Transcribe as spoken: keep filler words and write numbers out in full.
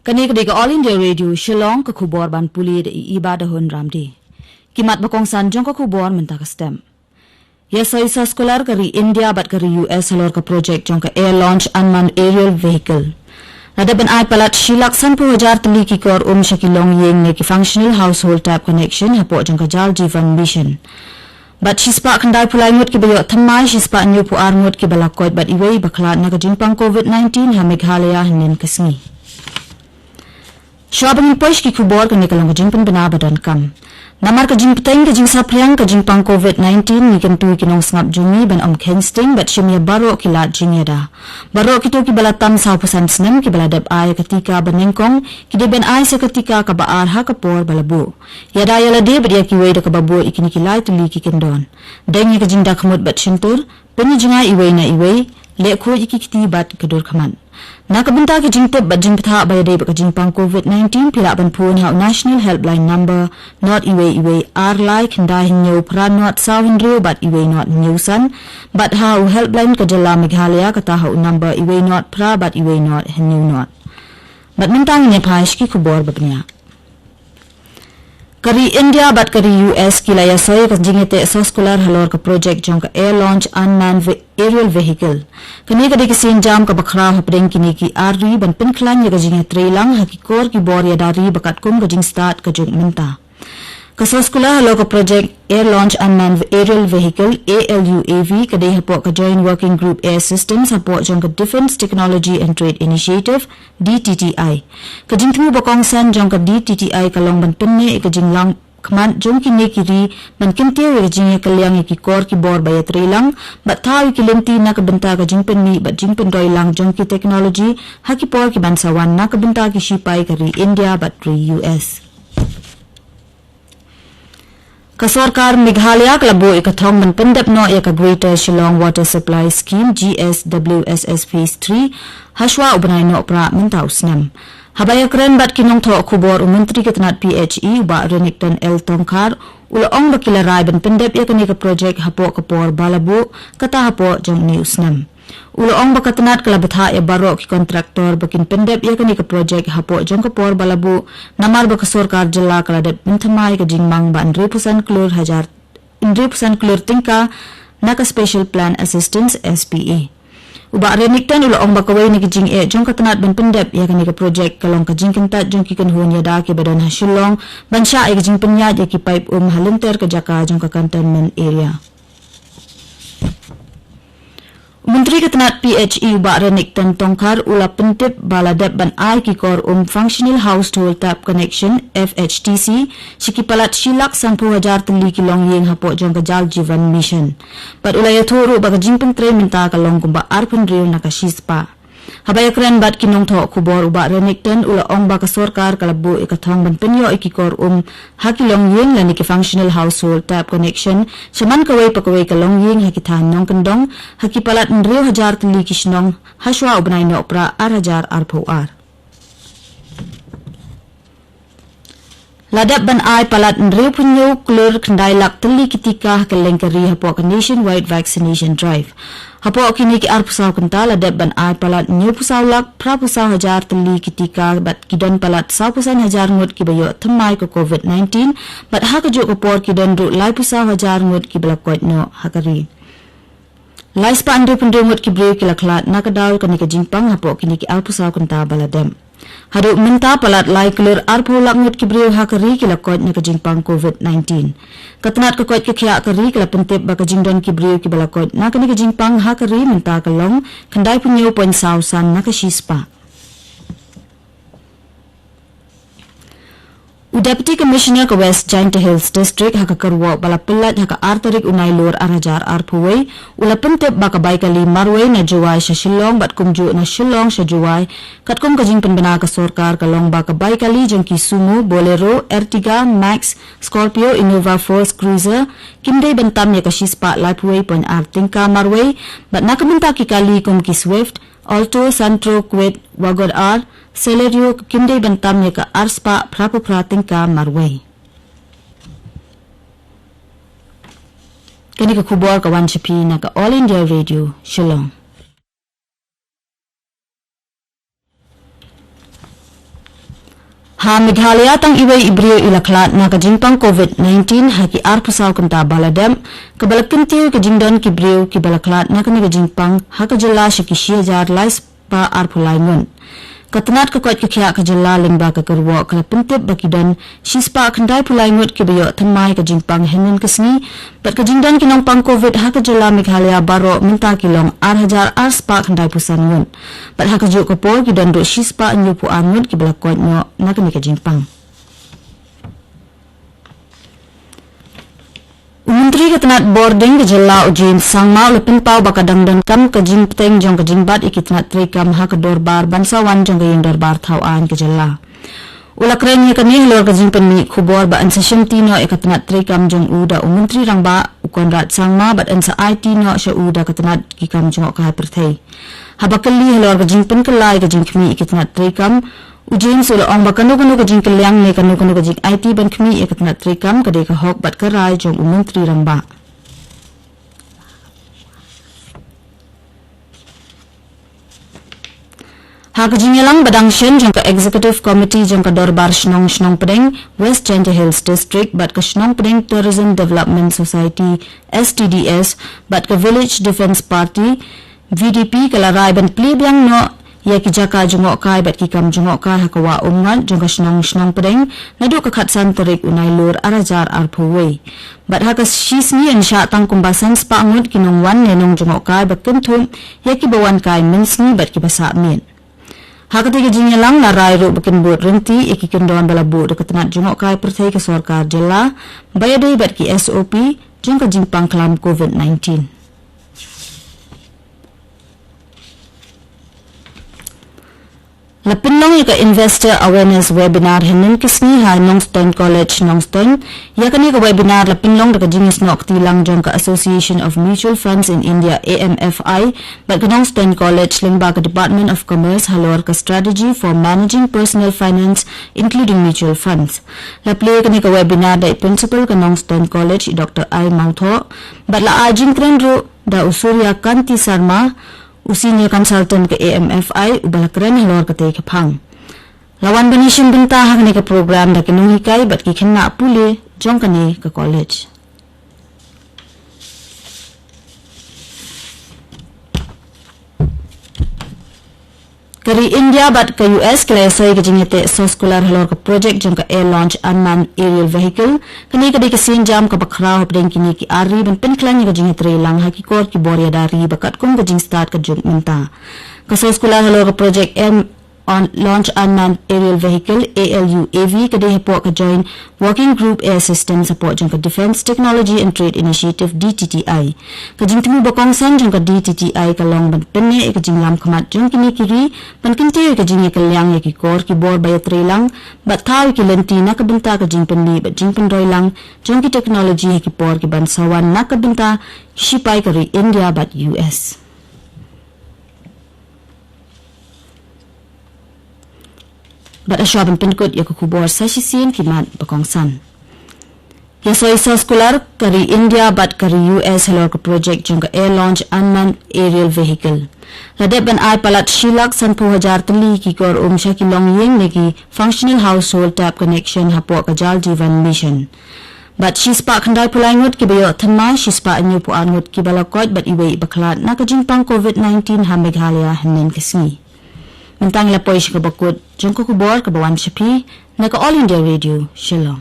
Kane ka dei ka All India Radio Shillong, ka khubor ban pule da i Iba da Hun Ramdi. Ki mat ba kongsan jong ka khubor mynta ka step. Ïa soi soskular ka ri India bad ka ri U S halor ka project jong ka Air Launch Unmanned Aerial Vehicle. La dep ban ai palat shi lak sanphew hajar tylli ki kor um sha ki longïing ne ki functional household tap connection hapoh jong ka Jal Jeevan Mission. Bad shispah khyndai phew lai ngut kiba ïoh thymmai, shispah hynñiew phew ar ngut kiba la koit bad iwei ba khlad na ka jingpang covid nineteen ha Meghalaya hynnin ka sngi. Shuwa ba ngin poi sha ki khubor, kane ka long ka jingpynbna ba donkam. Namar ka jingpyrshang ka jingsaphriang ka jingpang covid nineteen, ngi kyntu ïa ki nongsngap jong ngi ban ym kheiñ sting bad shim ïa baroh ki lad jingïada. Baroh kito kiba la tam sawphew san snem kiba la dep ai ka tika banyngkong, ki dei ban ai sa ka tika kaba ar ha ka por ba la buh. Ïada ïa lade bad ïa kiwei da kaba bud ïa kine ki lai tylli ki kyndon. Deng ïa ka jingdakhmut bad shyntur, pynïajngai iwei na iwei, leh khuid ïa ki kti bad ka dur khmat. Na ka bynta ki jingtip bad jingbthah ba ïadei bad ka jingpang covid nineteen, phi lah ban phone ha u National Helpline Number, not iwei iwei ar lai khyndai hynñiew phra not saw hynriew bad iwei not hynñiew san, bad ha u helpline ka jylla Meghalaya, kata ha u number iwei not phra bad iwei not hynñiew not. Bad mynta ngin ïa phai sha ki khubor ba bniah. Ka ri India bad ka ri U S ki la ïa soi ka jingïateh soskular halor ka project jong ka Air Launch Unmanned Ve-, Aerial Vehicle. Kane ka dei ka sienjam kaba khraw hapdeng kine ki ar ri ban pynkhlaiñ ïa ka jingïatreilang ha ki kor ki bor ïada ri ba katkum ka jingstad ka juk mynta. Ka soskular halor ka project Air Launch Unmanned Aerial Vehicle, A L U A V, ka dei hapoh ka Joint Working Group Air Systems hapoh jong ka Defence Technology and Trade Initiative, D T T I. Ka jingthmu ba kongsan jong ka D T T I ka long ban pynneh ïa ka jinglang khmat jong kine ki ri ban kyntiew ïa ka jingïakylliang ïa ki kor ki bor ba ïatreilang, bad thaw ïa ki lynti na ka bynta ka jingpynmih bad jingpyndoilang jong ki technology ha ki por ki ban sa wan na ka bynta ki shipai ka ri India bad ri U S. Ka sorkar Meghalaya ka la buh ïa ka thong ban pyndep noh ïa ka Greater Shillong Water Supply Scheme, G S W S S Phase three, hashwa u bnai Nohprah mynta u snem. Haba ïakren bad ki nongthoh khubor, u Myntri ka tnat P H E, u Bah Renikton L Tongkhar, u la ong ba ki la rai ban pyndep ïa kane ka project hapoh ka por ba la buh, kata hapoh jong une u snem. U la ong ba ka tnat ka la bthah ïa baroh ki kontraktor ba kin pyndep ïa kane ka project hapoh jong ka por ba la buh, namar ba ka sorkar jylla ka la dep pynthymmai ka jingmang ba hynriewphew san klur hajar, hynriewphew san klur tyngka na ka Special Plan Assistance, S P A. U Bah Renikton u la ong ba kawei na ki jingeh jong ka tnat ban pyndep ïa kane ka project ka long ka jingkyntait jong ki kynhun ïada kiba don ha Shillong ban shah ïa ka jingpynïaid ïa ki paip um ha lynter ka jaka jong ka containment area. U Myntri ka tnat P H E, u Bah Renikton Tongkhar, u la pyntip ba la dep ban ai ki kor um Functional Household Tap Connection, F H T C, sha ki palat shi lak sanphew hajar tylli ki longïing hapoh jong ka Jal Jeevan Mission. Bad u la ïathuh ruh ba ka jingpyntrei mynta ka long kumba arphew hynriew na ka shispah. Haba ïakren bad ki nongthoh khubor, u Bah Renikton u la ong ba ka sorkar ka la buh ïa ka thong ban pynïoh ïa ki kor um ha ki longïing lane ki Functional Household Tap Connection sha man kawei pa kawei ka longïing ha ki thaiñ nongkyndong, ha ki palat hynriew hajar tylli ki shnong, hashwa u bnai Nohprah ar hajar arphew ar. La dep ban ai palat hynriewphew hynñiew klur khyndai lak tylli ki tika ha kylleng ka ri hapoh ka Nationwide Vaccination Drive. Hapoh kine ki arphew saw kynta la dep ban ai palat hynñiewphew saw lak phraphew saw hajar tylli ki tika bad ki don palat sawphew san hajar ngut kiba ïoh thymmai ka covid nineteen, bad ha kajuh ka por ki don ruh laiphew saw hajar ngut kiba la koit noh ha ka ri. Laispah hynriewphew hynriew ngut ki briew ki la khlad na ka daw kane ka jingpang hapoh kine ki arphew saw kynta ba la dep. Haduh mynta palat lai klur arphew lak ngut ki briew ha ka ri ki la koit na ka jingpang covid nineteen. Ka tnat ka koit ka khiah ka ri ka la pyntip ba ka jingdon ki briew kiba la koit na kane ka jingpang ha ka ri mynta ka long khyndaiphew hynñiew point saw san na ka shispah. U Deputy Commissioner ka West Jaintia Hills District ha ka kyrwoh ba la pynlait ha ka ar tarik u Nailur ar hajar arphew wei, u la pyntip ba ka bai kali marwei na Jowai sha Shillong bad kumjuh na Shillong sha Jowai, katkum ka jingpynbna ka sorkar, ka long ba ka bai kali jong ki Sumo, Bolero, Ertiga, Maxx, Scorpio, Innova Force Cruiser, kim dei ban tam ïa ka shispah laiphew wei point ar tyngka marwei, bad na ka bynta ki kali kum ki Swift, Alto, Santro, Kwid, Wagon R, Celerio, kim dei ban tam ïa ka arspah phraphew phra tyngka marwei. Kane ka khubor ka wan sha phi na ka All India Radio, Shillong. Ha Meghalaya tang iwei i briew i la khlad na ka jingpang covid nineteen ha ki arphew saw kynta ba la dep, kaba la kyntiew ka jingdon ki briew kiba la khlad na kane ka jingpang ha ka jylla sha ki shi hajar lai spah arphew lai ngut. Ka tnat ka koit ka khiah ka jylla lyngba ka kyrwoh ka la pyntip ba ki don shi spah khyndai phew lai ngut kiba ïoh thymmai ka jingpang hynnin ka sngi, bad ka jingdon ki nongpang covid ha ka jylla Meghalaya baroh mynta ki long ar hajar ar spah khyndai phew san ngut. Bad ha kajuh ka por ki don ruh shi spah hynñiew phew ar ngut kiba la koit noh na kane ka jingpang. U Myntri ka tnat bording ka jylla u James Sangma u la pynpaw ba ka dang donkam ka jingpteng jong ka jingbat ïa ki tnat treikam ha ka dorbar ban sa wan jong ka ïing dorbar thaw aiñ ka jylla. U la kren ïa kane halor ka jingpynmih khubor ba yn sa shimti noh ïa ka tnat treikam jong u da u Myntri Rangbah u Conrad Sangma bad yn sa aiti noh sha u da ka tnat ki kam jngohkai pyrthei. Haba kylli halor ka jingpynkylla ïa ka jingkhmih ïa ki tnat treikam, u James u la ong ba kano kano ka jingkylliang ne kano kano ka jingaiti ban khmih ïa ka tnat treikam ka dei ka hok bad ka rai jong u Myntri Rangbah. Ha ka jingïalang ba dang shen jong ka Executive Committee jong ka Dorbar Shnong Shnong Pdeng, West Jaintia Hills District, bad ka Shnong Pdeng Tourism Development Society, S T D S, bad ka Village Defence Party, V D P, ka la rai ban plie biang noh ïa ki jaka jngohkai bad ki kam jngohkai ha ka wah Umngot jong ka Shnong Shnong Pdeng naduh ka khatsan tarik u Nailur ar hajar arphew wei. Bad ha ka shi sngi yn shah tang kumba san spah ngut ki nongwan ne nongjngohkai ba kynthup ïa kiba wan kai mynsngi bad kiba sah miet. Ha kata ka jingïalang la rai ruh ba kin bud ryntih ïa ki kyndon ba la buh da ka tnat jngohkai pyrthei ka sorkar jylla ba ïadei bad ki S O P jong ka jingpang khlam covid nineteen. La pynlong ïa ka Investor Awareness Webinar hynnin ka sngi ha Nongstoiñ College, Nongstoiñ. Ïa kane ka webinar la pynlong da ka jingïasnoh kti lang jong ka Association of Mutual Funds in India, A M F I, bad ka Nongstoiñ College lyngba ka Department of Commerce halor ka Strategy for Managing Personal Finance, including Mutual Funds. La plie kane ka webinar da i Principal ka Nongstoiñ College, i Doctor I Mawthoh, bad la ai jingkren ruh da u Surya Kanti Sarma, u Senior Consultant ka A M F I, uba la kren halor katei ka phang. La wan ban ïashim bynta ha kane ka program da ki nonghikai bad ki khynnah pule jong kane ka college. Ka ri India bad ka U S ki la ïasoi ka jingïateh soskular halor ka project jong ka Air Launch Unmanned Aerial Vehicle. Kane ka dei ka sienjam kaba khraw hapdeng kine ki ar ri ban pynkhlaiñ ïa ka jingïatreilang ha ki kor ki bor ïada ri ba katkum ka jingstad ka juk mynta. Ka soskular halor ka project Air on Launch Unmanned Aerial Vehicle, A L U A V, ka dei hapoh ka Joint Working Group Air Systems hapoh jong ka Defence Technology and Trade Initiative, D T T I. Ka jingthmu ba kongsan jong ka D T T I ka long ban pynneh ïa ka jinglam khmat jong kine ki ri ban kyntiew ïa ka jingïakylliang ïa ki kor ki bor ba ïatreilang bad thaw ïa ki lynti na ka bynta ka jingpynmih bad jingpynroilang jong ki technology ha ki por ki ban sa wan na ka bynta ki shipai ka ri India bad U S. Bad ha shuwa ban pynkut ïa ka khubor, sa shisien ki mat ba kongsan. Ïasoi soskular ka ri India bad ka ri U S halor ka project jong ka Air Launch Unmanned Aerial Vehicle. La dep ban ai palat shi lak sanphew hajar tylli ki kor um sha ki longïing ne ki Functional Household Tap Connection hapoh ka Jal Jeevan Mission. Bad shi spah khyndai phew lai ngut kiba ïoh thymmai, shi spah hynñiew phew ar ngut kiba la koit bad iwei iba khlad na ka jingpang covid nineteen ha Meghalaya hynnin ka sngi. Mynta ngi la poi sha kaba kut jong ka khubor kaba wan sha phi na ka All India Radio Shillong.